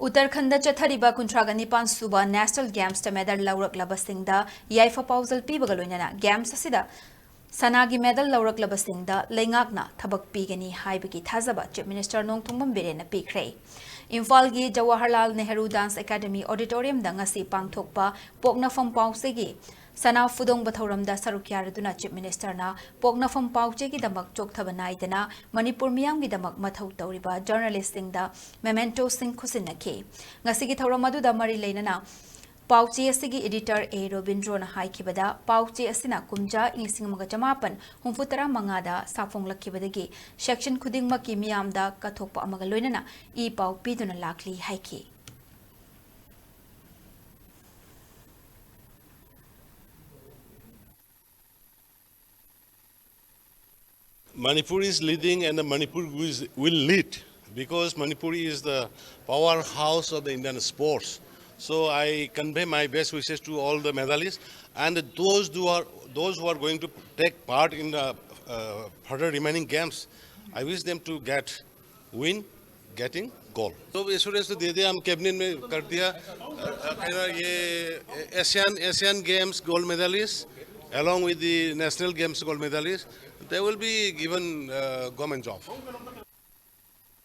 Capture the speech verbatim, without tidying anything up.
ꯎꯠꯇꯔꯈꯟꯗ ꯆꯠꯊꯔꯤꯕ ꯀꯨꯟꯊ꯭ꯔꯥꯒ ꯅꯤꯄꯥꯟ ꯁꯨꯕ National Gamesꯇ medal ꯂꯧꯔꯛꯂꯕꯁꯤꯡꯗ ꯌꯥꯏꯐ ꯄꯥꯎꯖꯦꯜ ꯄꯤꯕꯒ ꯂꯣꯏꯅꯅ Games ꯑꯁꯤꯗ ꯁꯅꯥꯒꯤ medal ꯂꯧꯔꯛꯂꯕꯁꯤꯡꯗ ꯂꯩꯉꯥꯛꯅ ꯊꯕꯛ ꯄꯤꯒꯅꯤ ꯍꯥꯏꯕꯒꯤ ꯊꯥꯖꯕ Chief Minister ꯅꯣꯡꯊꯣꯝꯕꯝ ꯕꯤꯔꯦꯟꯅ ꯄꯤꯈ꯭ꯔꯦ꯫ ꯏꯝꯐꯥꯜꯒꯤ ꯖꯋꯥꯍꯔꯂꯥꯜ ꯅꯦꯍꯔꯨ Dance Academy Auditoriumꯗ ꯉꯁꯤ ꯄꯥꯡꯊꯣꯛꯄ ꯄꯣꯛꯅꯐꯝ ꯄꯥꯎꯆꯦꯒꯤ ꯁꯅꯥ ꯐꯨꯗꯣꯡꯕ ꯊꯧꯔꯝꯗ ꯁꯔꯨꯛ ꯌꯥꯔꯗꯨꯅ Chief Ministerꯅ ꯄꯣꯛꯅꯐꯝ ꯄꯥꯎꯆꯦꯒꯤꯗꯃꯛ ꯆꯣꯛꯊꯕ ꯅꯥꯏꯗꯅ ꯃꯅꯤꯄꯨꯔ ꯃꯤꯌꯥꯝꯒꯤꯗꯃꯛ ꯃꯊꯧ ꯇꯧꯔꯤꯕ journalistꯁꯤꯡꯗ mementoꯁꯤꯡ ꯈꯨꯠꯁꯤꯟꯅꯈꯤ꯫ ꯉꯁꯤꯒꯤ ꯊꯧꯔꯝ ꯑꯗꯨꯗ ꯃꯔꯤ ꯂꯩꯅꯅ ꯄꯥꯎꯆꯦ ꯑꯁꯤꯒꯤ editor ꯑꯦ ꯔꯣꯕꯤꯟꯗ꯭ꯔꯣꯅ ꯍꯥꯏꯈꯤꯕꯗ, ꯄꯥꯎꯆꯦ ꯑꯁꯤꯅ ꯀꯨꯝꯖꯥ ꯏꯪ ꯂꯤꯁꯤꯡ ꯑꯃꯒ ꯆꯃꯥꯄꯟ ꯍꯨꯝꯐꯨ ꯇꯔꯥ ꯃꯉꯥꯗ ꯁꯥꯐꯣꯡꯂꯛꯈꯤꯕꯗꯒꯤ section ꯈꯨꯗꯤꯡꯃꯛꯀꯤ ꯃꯤꯌꯥꯝꯗ ꯀꯠꯊꯣꯛꯄ ꯑꯃꯒ ꯂꯣꯏꯅꯅ ꯏ ꯄꯥꯎ ꯄꯤꯗꯨꯅ ꯂꯥꯛꯂꯤ ꯍꯥꯏꯈꯤ꯫ Manipur is leading and the Manipur is, will lead, because Manipur is the powerhouse of the Indian sports. So I convey my best wishes to all the medalists and those who are, those who are going to take part in the uh, further remaining games. I wish them to get win, getting gold. तो assurance तो दे दिया हम, cabinet में कर दिया। अ, अ, ये Asian, Asian games gold medalist, along with the national games gold medalist, they will be given uh, government job.